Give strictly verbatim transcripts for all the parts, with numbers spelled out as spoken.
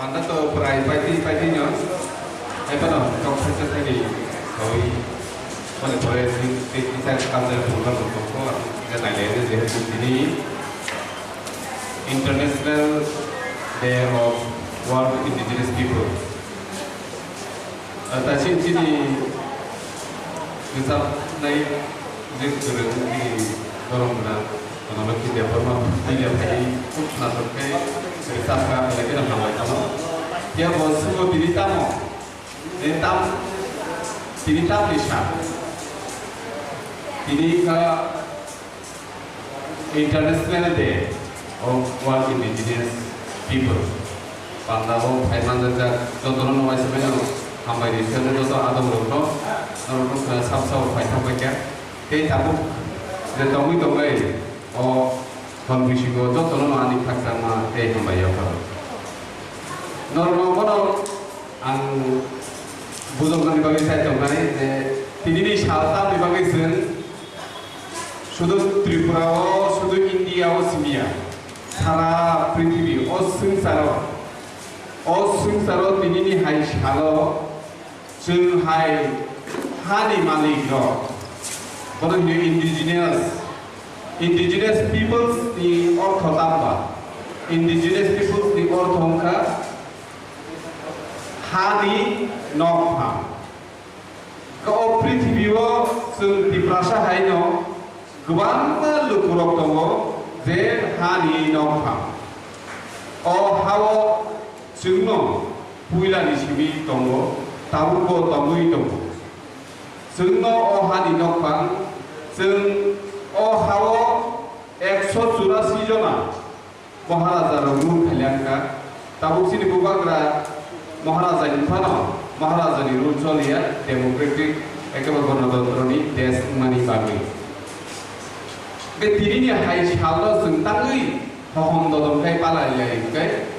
Anda to prai paiti paiti no, ai pano kok phaisa thani, oi, mane pore tin tin sai culture program ko ko, ida nai le je tini International Day of World Indigenous People. Ata chin chini Rijak nai rik guru ni borok na, kono no kinde borok no kinde pai kuk na sok kai rijak ka lagi na hambai kono. Ya bo sumo tini tamo, tini tam, tini tam ni sa, tini ka International Day of World Indigenous People. Panda o phai manjak jak jotono no waisa meno hambai ni sene joto adong rok no norok no sab sabo phai thang pai kha. Tei tabuk je tongwi tongwi o hor bisingo jotono no ani khakchangma tei hambai ya pharo. Norok no bono ang bujoknani bagwi sai tongkani je tinini sal tamni bagwi chwng Sudu Tripura o, sudu India o simiya, sara prithibi o swngcharo, o swngcharo tinini hai salo chwng hai hani malik rok, bono hino indigenous, indigenous peoples ni ortho tamba, indigenous peoples ni ortho wngkha hani nokphang. Ka o prithibi o chwng Tiprasa hai no kwbangma lukurok tongo je hani nokphang. O hao chwngno puilani simi tongo, tabukbo tongwi tongo. Chwngno o hani nokphang, chwng o hao ekso churasi jona Maharaja rok rule khailangkha. Tabuk chini bubagra Maharaja ni phano Maharaja ni rule choliya, democratic ekeba gonotontro ni desh wngmani bagwi. Be tini ni hai sal no chwng tangwi hohom dodom khai palai lai hwnkhe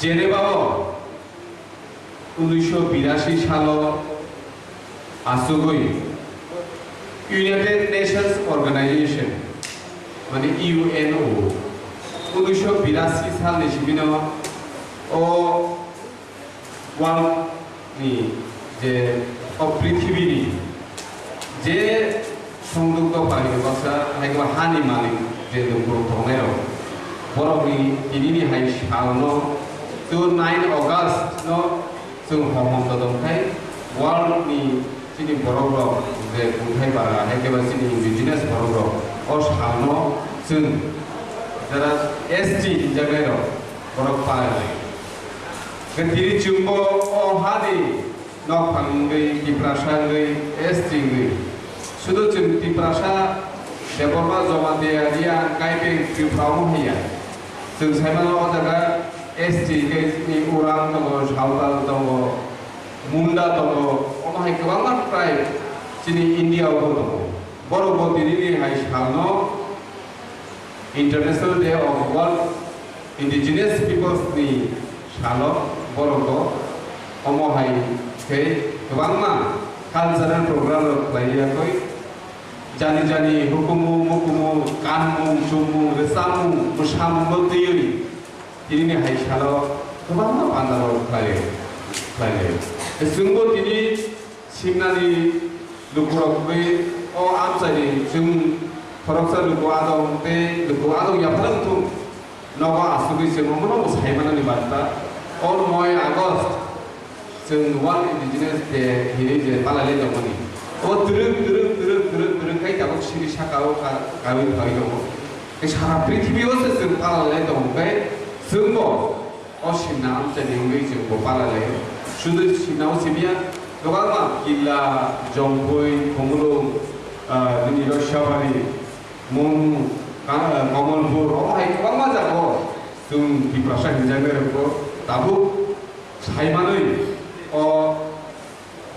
Geneva o Unisho birasi salo asugwi United Nations Organization, mane U N O, unisho birasi salni simino o world ni je o prithibini je songduk dopha ni baksa, hai khe hani malik je lukurok tongnai rok, borok ni tini ni hai sal no, to nine August no chwng hohom dodom khai world ni chini borok rok je bwthai bara, hai khe ba chini indigenous borok rok o sal no chwng jara S T hinjaknai rok borok palai lai. Khe tini chwngbo o hani nokphang wngwi, Tiprasa wngwi, S T wngwi. Sudu chwng Tiprasa, Debbarma, Jamatia, Reang, Kaibeng, Tripura omo haiya. Chwng saimano o jaga S T khe chini Orang tongo, Sawtal tongo, Munda tongo, omo hai kwbangma tribe chini India o bo tongo. Borok bo tini ni hai salno International Day of World Indigenous Peoples ni salo borok bo omo hai khe kwbangma cultural program rok khlai ya koi jani jani hukumu mukumu kanmung chumung rwchapmung mwsamung no twiwi tini ni hai salo kwbangma panda rok khlai khlai chwngbo tini Simnani lukurok bai o amchaini chwng khoroksa luku adong tei luku adong yaphar wngthung nogo asugwi chwng omono bo saimanani banta. O noi August chwng World Indigenous Day hinwi je palai lai tongmani. O twrwk twrwk twrwk twrwk twrwk khai tabuk sini saka o ka-, kawi phai tongo. Tei sara prithibi o se chwng palai lai tongo khe chwngbo O simna amchaini wngwi chwng bo palai laio. Sudu simna o simiya, kwbangma Killa, Jongpui, Khumulwng, ah, nini Roshabari, Mung, Ka-, Kamalpur, omo hai kwbangma jaga o chwng Tiprasa hinjaknai rokbo tabuk saimanwi o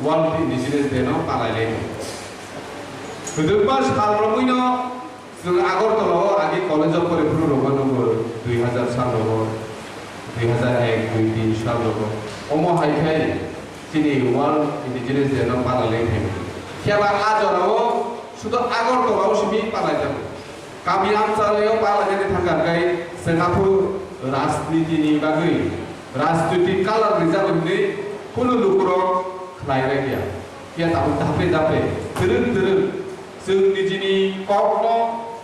World Indigenous Day no palai lai. Kwdwkma sal romwi no chwng Agartala o agi College of Poriphuru rogo nungo dui hazar sal rogo, dui hazar ek, dui, tin sal rogo. Omo hai khe chini World Indigenous Day no palai lai thai. Phiya ba a jora o sudu Agartala o simi palai jago. Kami amchalo palainani thangkha khe chwng aphuru rajniti ni bagwi, rajniti color rijak hwnwi kunu lukurok khlai rwkya. Phiya tabuk dape dape, twrwk twrwk, chwng nijini kokno,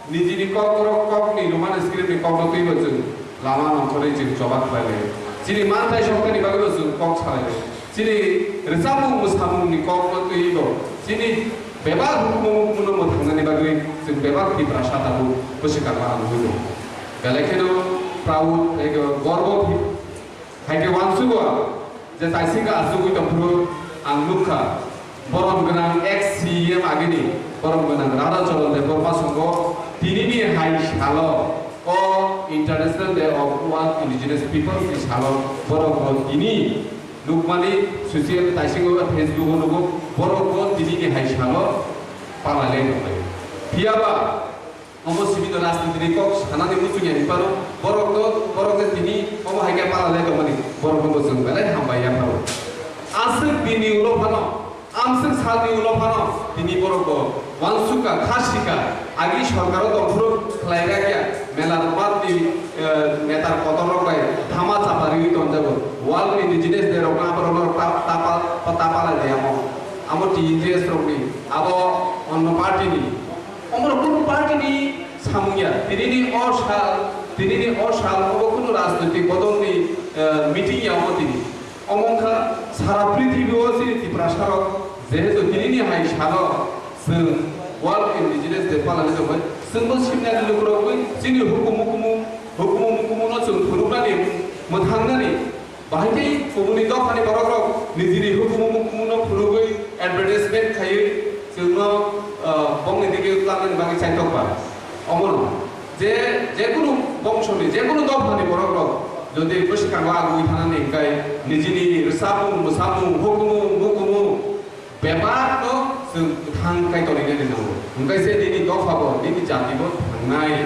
nijini kokrok kokni Roman script ni kokno twibo chwng lama nongkhorwi chwng choba khlai lai. Chini manthai songkha ni bagwi bo chwng kok salai lai. Chini rwchapmung mwsamung ni kok no twi bo chini bebak hukumu hukumu no mwthangnani bagwi chwng bebak Tiprasa tabuk bwswk kangma ang nugwi tongo. Belai kheno proud tei gorbo phi-, hai khe uansukgo ang je taisingkha achugwi tongphuru ang nukha. Borom gwnang ex C E M agini borom gwnang Radha Charan Debbarma songo tinini hai salo o International Day of World Indigenous Peoples ni salo borok bo tini nukmani social taisingo Facebook o nugo borok bo tinini hai salo palai lai tonglai. Phiyaba omo simi no rajniti ni kok sanani muchungya hinphano borok no borok je tini omo hai khe palai lai tongmani borok no bo chwng belai hambai yapharo. Aswk bini ulo phano Amswk salni ulo phano tini borok bo uansukha, kha sikha, agi sorkaro tongphuru khlai rakya, mela rwmani, eh, netar kotor rok bai thama chapa riwi tonjago. World Indigenous Day rokno aborok no ta-, tapa, tapa lai de amo. Amo T N G S rokni, abo onno party ni. Omo rok kunu party ni samung ya. Tini ni o sal, tini ni o sal obo kunu rajnoitik bodol ni, eh, meeting ya omo tini. Omo wngkha sara prithibi o chini Tiprasa rok jehetu tinini hai salo chwng World Indigenous Day palani tongbai, chwngbo simnani lukurogwi chini hukumu hukumu, hukumu hukumu no chwng phunuknani, mwthangnani, bahai tei kubuni dophani borok rok nijini hukumu hukumu no phunugwi advertisement khaiwi chwngno, ah, bongni dige twlangnani bagwi chaitok ba. Omono je, jekunu bongsoni, jekunu dophani borok rok jodi bwskango agwi thanani hwnkhe nijini rwchapmung, mwsamung, hukumu, mukumu bebak no chwng kwthang khai tongwinani nango. Hwnkhe se nini dopha bo, nini jati bo thangnai.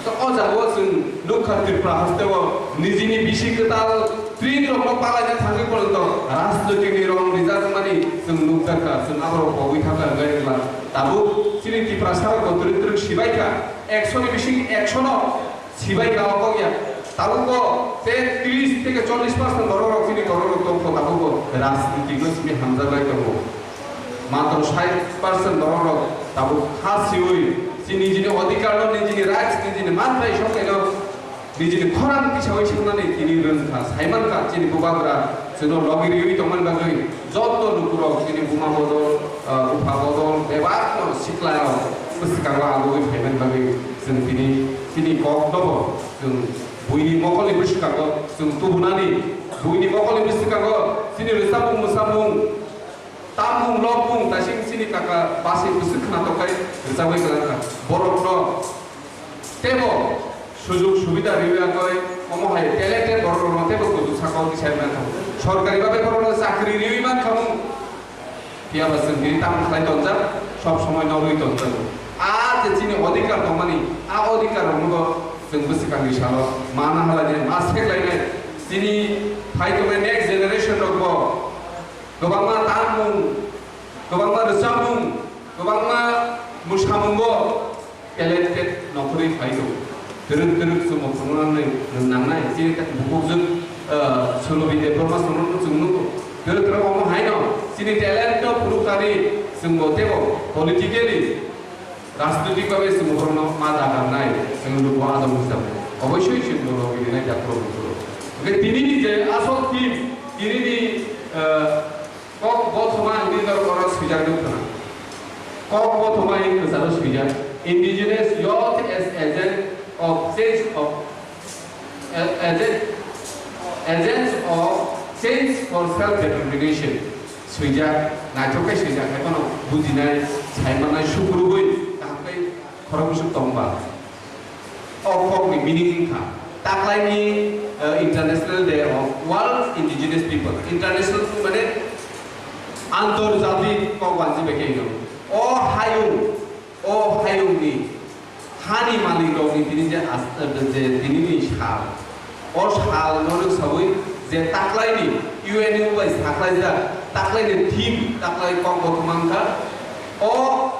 To o jaga o chwng nukha Tripura haste o nijini bisi kwtal twi rok no palaina thangwi porjonto rajnoitik ni rong rijak mani chwng nukjakha, chwng aborok pogwi thangkha hwnkhe wngla. Tabuk chini Tiprasa rok bo twrwk twrwk sibaikha, ekso ni bising ekso no sibaikha o kok ya. Tabuk bo te tris theke chollish percent borok rok chini borok rok tongkho, tabuk bo rajniti no simi hamjak lai tongo. Matro sait percent borok rok tabuk kha siwi chini nijini odhikar no, nijini rights, nijini manthai songkhaino nijini khorang tisawi sangnani tini rwngkha, saimankha chini bubagra chwngno logi riwi tongmani bagwi joto lukurok chini buma bodol, ah, bupha bodol bebakno siklarok bwskango agwi phaimani bagwi chwng tini chini kokno bo chwng buini mokolni bwskango chwng tubunani, buini mokolni bwskango chini rwchapmung mwsamung Tamung lokmung taising chini kaka basi bwswk khna tongkhai rwchapwi kwlangkha. Borokno teibo sujug subida riwi agoi omo hai talented borok rokno teibo kuchuk saka o tisai mankha. Sorkari babe borokno chakri riwi mankha mung. Phiya ba chwng bini tamung khlai tonjak, sob somoi norwi tonjago. A je chini odhikar tongmani, a odhikar rokno bo chwng bwswkangni salo mana halai nai, ma sek lai nai. Chini phai tongnai next generation rok bo Kwbangma tangmung, kwbangma rwchapmung, kwbangma mwsamungo talented nongkhorwi phai tongo. Twrwk twrwk chwngbo phunuknani nangnai, chini bukhukjwk, ah, Sulobi Debbarma chwngno chwng nukgo. Twrwk twrwk omo haino chini talent no phunuknani chwngbo teibo politically Rajnitik babe chwng borokno ma dagarnai, chwng luku adong hwnjak. Oboisoi chwng bono rinai dakhoro bukhoro. Hwnkhe tinini je asol theme, tinini, eh, kok bothoma hwnwi norok oro swijak nukha. Kok bothoma hwnwi kwcharo swijak. Indigenous youth as agent of change of A-, agent, agents of change for self-determination. Swijak, naithok khe swijak, hai phano bujinai, saimanai, sukrubui, kaham khe khorok bwswk tongba. O kokni meaning wngkha, taklaini, eh, International Day of World Indigenous People. International mane antorjatik kok wanji bai khe hino. O hayung, O hayungni hani malikrokni tini je as-, je tinini sal, o salno rwksawi je taklaini U N O bai saklaijak, taklaini theme, taklai kok bo thumangkha, o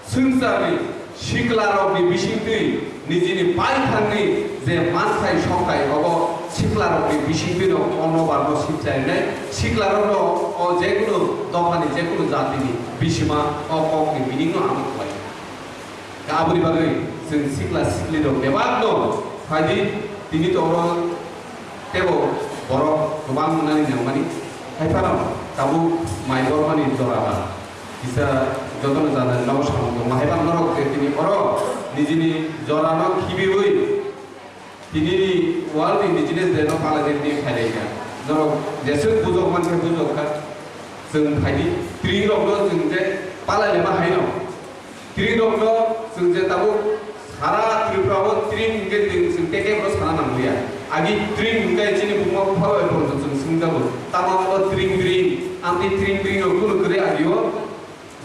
swngcharni Siklarokni bisingtwi nijini paithakni je manthai songthai obo siklarokni bisingtwino o nobarno sipchainai, siklarokno o jekunu dophani jekunu jatini bisima o kokni meaningno ang khlai. Aboni bagwi chwng sikla siklirok bebakno phaidi, tini to oro teibo borok kwbang wngnani nangmani, hai phano tabuk mai bormani jora ba. Kisa jotono jana nogo samung tongo. Hai bang norok je tini oro nijini jorano khibiwi tinini World Indigenous Day no palai de tini khailai kha. Norok jeswk bujok mankhe bujok kha. Chwng phaidi tring rokno chwng je palai lema haino. Tring rokno chwng je tabuk Sara Tripura o tring hwnkhe tring chwng teke bro sana nangliya. Agi tring hwnkhe chini buma bupha bai porjonto chwng swngjago. Tamo o tring bring, amtwi tring bring rok kunu kwrwi agio.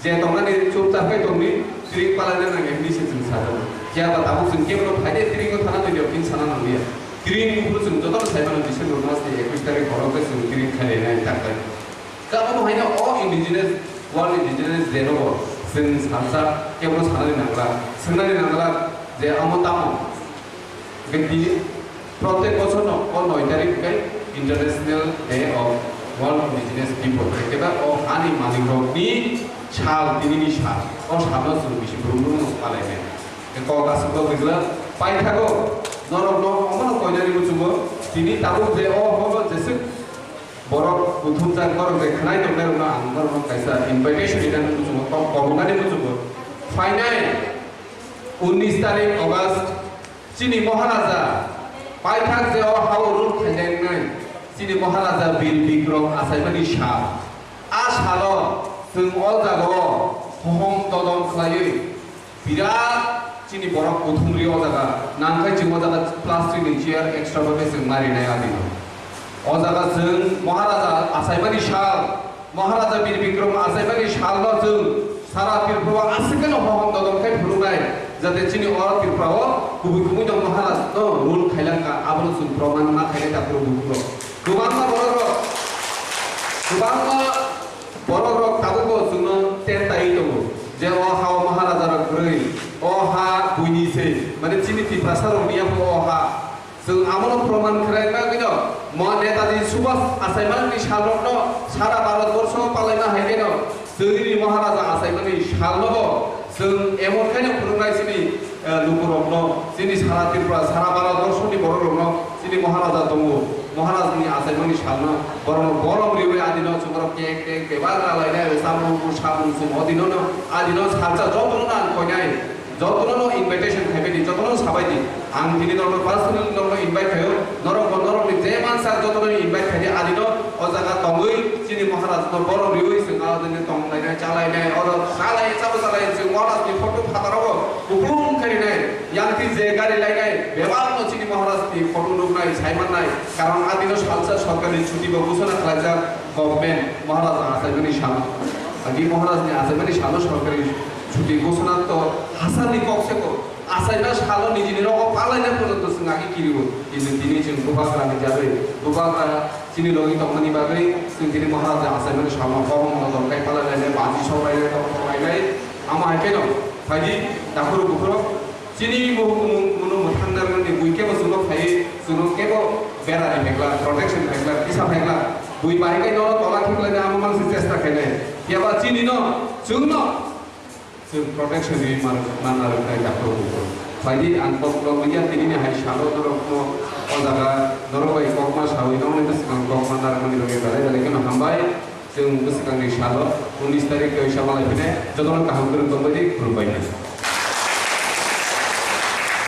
Je tongnani chupchap khe tongni, tring palaina nangya hwnwi se chwng sajago. Phiya ba tabuk chwng kebro phaide tring o thana tongya hwnwi sana nangliya. Tring buphuru chwng jotono sai mano December mas ni ekush tarikh horo khe chwng tring khailai nai tak bai. Tamo haino o indigenous, World Indigenous Day no bo chwng salsa kebo sanani nangla, swngnani nangla je amo tamo. Hwnkhe tini protek bochorno o noi tarik hwnkhe International Day of World Indigenous People, hwnkhe ba o hani malikrokni sal, tinini sal, o salno chwng bisi brum brum no palai nai. Kok aswk kok rijla paithago norokno omono koinani muchungo tini tabuk je o hono jeswk Borok buthumjak, borok je khwnai tongnairokno ang borokno kaisa invitation rinani muchungo, kok koboknani muchungo. Phainai unnish tarik August chini Maharaja paithak je o hao rule khaijaknai chini Maharaja Bir Bikrom achaimani sal. A salo chwng o jagao hohom dodom khlaiwi Birat chini borok kuthum ri o jaga, nangkhai chwng o jaga plastic ni chair extra bai khe chwng ma rinai adino. O jaga chwng Maharaja achaimani sal, Maharaja Bir Bikram achaimani sal no chwng sara Tripura o aswk no hohom dodom khai phunuknai, jate chini o Tripura o kubui kubui no Maharaj no rule khailangkha, abono chwng proman ma khainai takhuk bukhuk rok. Kwbangma borok rok, kwbangma Borok rok tabukbo chwngno tentai tongo je o hao Maharaja rok kwrwi, o ha buini se, mane chini Tiprasa rokni yapho o ha. Chwng amono proman khlai bagwino mo Netaji Subhas achaimani salrokno sara Bharat borsho palaima hai kheno chwngni Maharaja achaimani salnobo chwng emon khaino phunuknai chini, eh, lukurokno, chini sara Tripura, sara Bharat borshoni bororokno chini Maharaja tongo. Maharajni achaimani salno borokno borom riwi adino chwngno kek tek bebak ralainai, samung samung chwng odino no adino salsa jotono nang koinai, jotono no invitation khaibadi, jotono sabaidi. Ang tini norokno personally norokno invite khaio, norokbo norokni je mansa jotono invite khaidi adino o jaga tongwi chini Maharajno borom riwi chwng adino tonglainai, chalainai, oro chalai, chabo chalai chwng Maharajni photo phataro kupulung khainai, yang twi je gari lainai, bebakno chini Maharajni photo nuknai, saimannai. Karon adino salsa sorkari chuti bo ghosona khlaijak government Maharaj achaimani sal. Agi Maharajni achaimani salo sorkari chuti ghosona to hasarni kok seko. Achaima salo nijini rogo palaina porjonto chwng agi kirio. Kintu tini chwng bubagrani jagwi, bubagra chini logi tongmani bagwi chwng tini Maharaj achaimani salo korom no dongkai palainai, baji songlainai, tong songlainai. Amo hai keno phaidi dakhoro bukhoro. Chini muhuk mung munu mwthang narwknani bui kebo chwngno phaiwi chwngno kebo bera ri phaikla, protection phaikla, kisa phaikla. Bui bahai khe nono tola khiklani amo mangsi chesta khainai. Phiya ba chini no, chwngno, chwng protection ri man, man narwknai dakhoro bukhoro. Phaidi ang kok kok liya tinini hai salo norokno o jaga norok bai kokma sawi nongni bwswkang kokma narwkmani bagwi belai belai kheno hambai. Chwng bwswkangni salo unnish tarik khe oisa malai phine jotono kaham kwrwng tongbaidi khulumbaidi.